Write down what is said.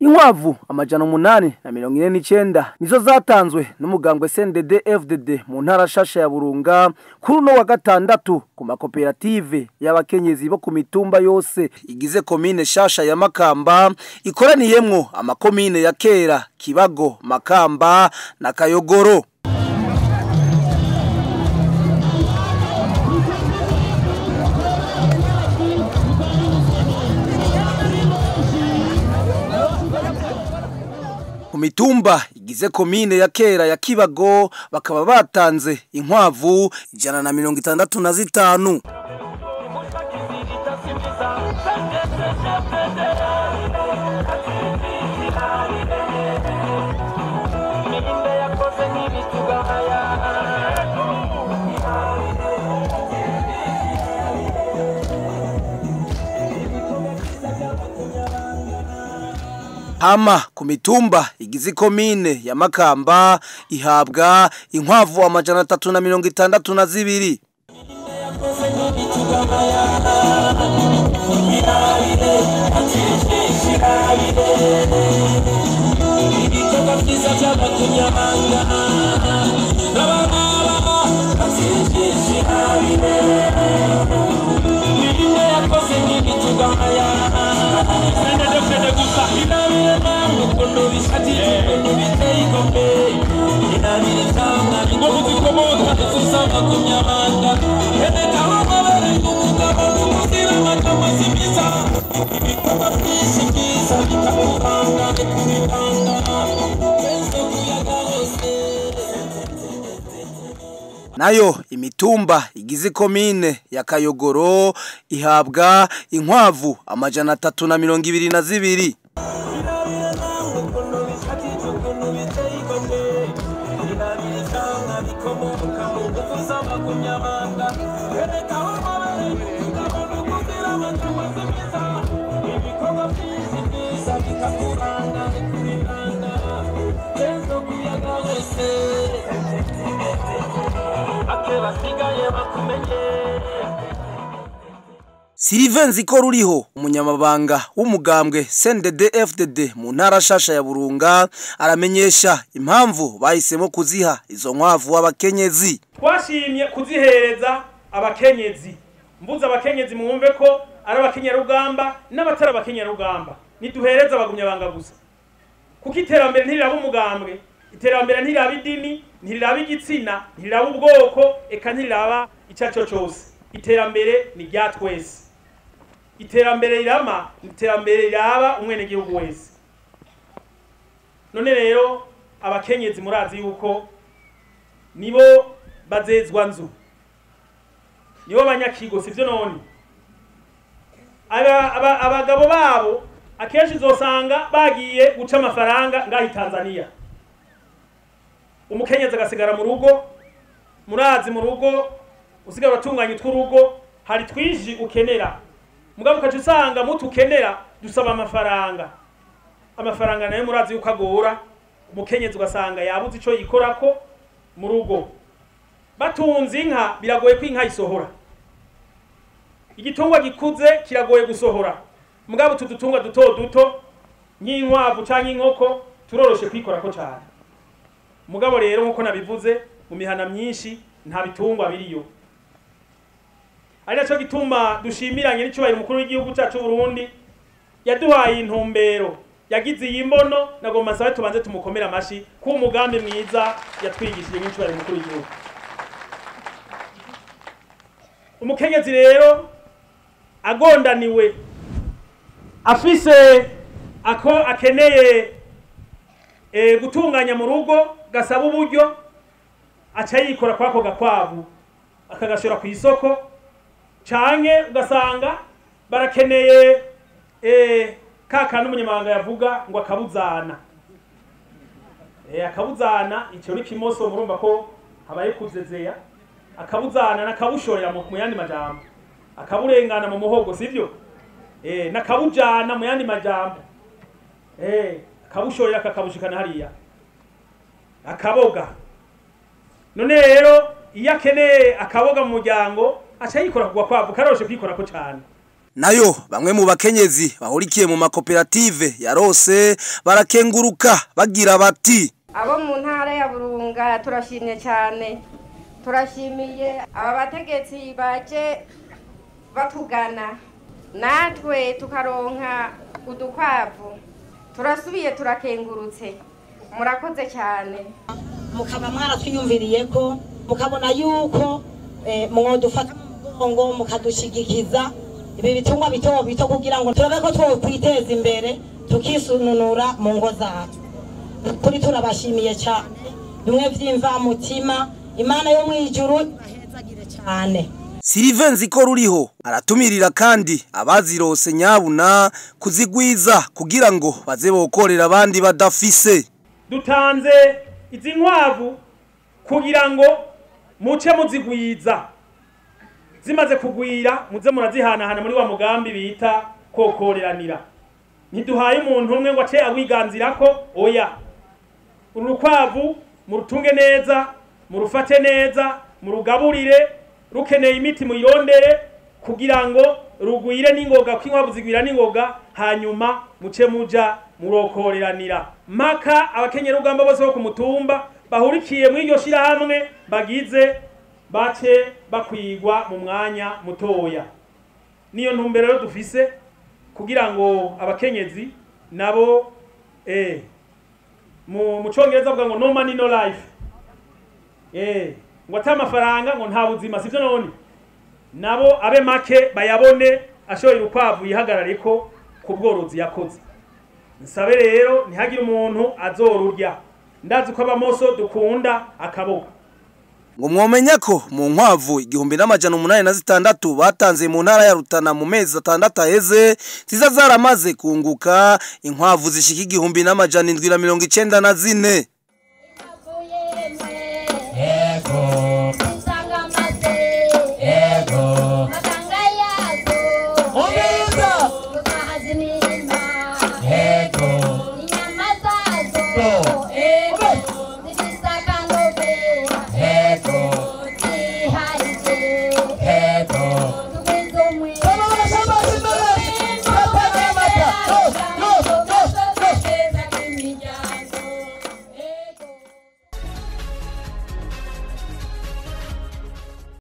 Inkwavu 849 nizo zatanzwe n'umugambwe CNDD FDD mu ntara shasha ya Burunga kuri no wa gatandatu ku makoperative y'abakenyezi bo ku mitumba yose igize komine shasha ya Makamba ikoraniyemwo amakomine ya Kera, Kibago, Makamba na Kayogoro. Mitumba igize komine ya Kera ya Kibago bakaba batanze inkwavu 165. Hama ku mitumba igize komine ya Makamba ihabwa inkwavu 362. Nayo imitumba igize komine ya Kayogoro ihabwa inkwavu 322. Sylvain Zikoruriho umunyamabanga w'umugambwe CNDD FDD mu ntara shasha ya Burunga aramenyesha impamvu bahisemo kuziha izo nkwavu abakenyezi. Twashimye kuzihereza abakenyezi, mbuza abakenyezi mwumve ko ari abakenyarugamba n'abatari abakenyarugamba, niduhereza abagumyabanga gusa, kuko iterambere ntiriraba umugambwe, iterambere ntiriraba idini, ntiriraba igitsina, ntiriraba ubwoko, eka ntiriraba icyaco cyose. Iterambere ni rya twese, iterambere rirama, iterambere riraba umwenegihugu wese. None rero abakenyezi murazi yuko nibo bazezwa nzu, nibo banyakigo, sivyo? None abagabo babo akenshi uzosanga bagiye guca amafaranga ngahi Tanzania, umukenyezi agasigara mu rugo. Murazi mu rugo usigara uratunganya tw'urugo, hari twinshi ukenera, mugabo ukaca usanga mutukenera dusaba amafaranga. Amafaranga nayo murazi yuko agora, umukenyezi ugasanga yabuze ico yikorako mu rugo. Batunze inka biragoye ko inka isohora, igitungwa gikuze kiragoye gusohora, mugabo utu dutungwa duto duto nk'inkwavu canke inkoko turoroshe kwikorako cane. Mugabo rero nkuko nabivuze, mu mihana myinshi nta bitungwa biriyo, ari naco gituma dushimiranye n'icubahiro umukuru w'igihugu cacu Burundi yaduhaye intumbero, yagize iyi mbono. Nagomba nsabe tubanze tumukomera amashi ku umugambi mwiza yatwigishije nk'icubahiro umukuru w'igihugu. Umukenyezi rero agondaniwe afise ako akeneye gutunganya mu rugo gasaba uburyo, aca yikora kwako gakwavu akagashora ku isoko, canke ugasanga barakeneye kaka n'umunyamabanga yavuga ngo akabuzana. Akabuzana ico ni kimoso, murumva ko habaye kuzezeya. Akabuzana nakabushorera mu yandi majambo, akaburengana mu muhogo, sivyo? Nakabujana mu yandi majambo, akabushorera akakabushikana hariya akaboga. None rero iyo akeneye akaboga mu muryango aca yikora kugwa kwavu, karoroshe kwikorako cane. Nayo bamwe mu bakenyezi bahurikiye mu makoperative yarose barakenguruka bagira bati: Abo mu ntara ya Burunga turashimye cyane, turashimiye aba bategetsi baje batugana natwe tukaronka udukwavu, turasubiye turakengurutse, murakoze cyane. Mukaba mwaratwiyumviriye ko mukabona yuko mwodufata mu mugongo mukadushigikiza ibi bitungwa bito bito kugira ngo turabe ko twokwiteza imbere tukisununura mu ngo zacu. Kuri turabashimiye cyane bimwe vy'imvamutima, Imana yo mwijuru ibahezagire cyane. Sylvain Zikoruriho aratumirira kandi abazirose nyabuna kuzigwiza kugira ngo baze bokorera abandi badafise. Dutanze izi nkwavu kugira ngo muce muzigwiza, zimaze kugwira muze murazihanahana muri wa mugambi bita kokoreranira. Ntiduhaye umuntu umwe ngo ace awiganzirako, oya. Uru rukwavu murutunge neza, murufate neza, murugaburire, rukeneye imiti muyirondere kugira ngo rugwire n'ingoga, kuko inkwavu zigwira n'ingoga, hanyuma muce muja murokoreranira. Maka abakenyerugamba bose bo ku mutumba bahurikiye muri iryo shirahamwe bagize bace bakwigwa mu mwanya mutoya. Niyo ntumbero rero dufise kugira ngo abakenyezi nabo mu congereza bavuga ngo no money no life, ngo ata amafaranga ngo nta buzima, sivyo none? Nabo abe make bayabone, ashoye urukwavu yihagarareko ku bworozi yakoze. Nsabe rero ntihagire umuntu azorurya, ndazi ko abamoso dukunda akaboko. Ngo mwomenya ko mu nkwavu 1806 batanze mu ntara ya Rutana mu mezi 6 aheze ziza zaramaze kunguka inkwavu zishika 1794. Ego. Ego. Ego.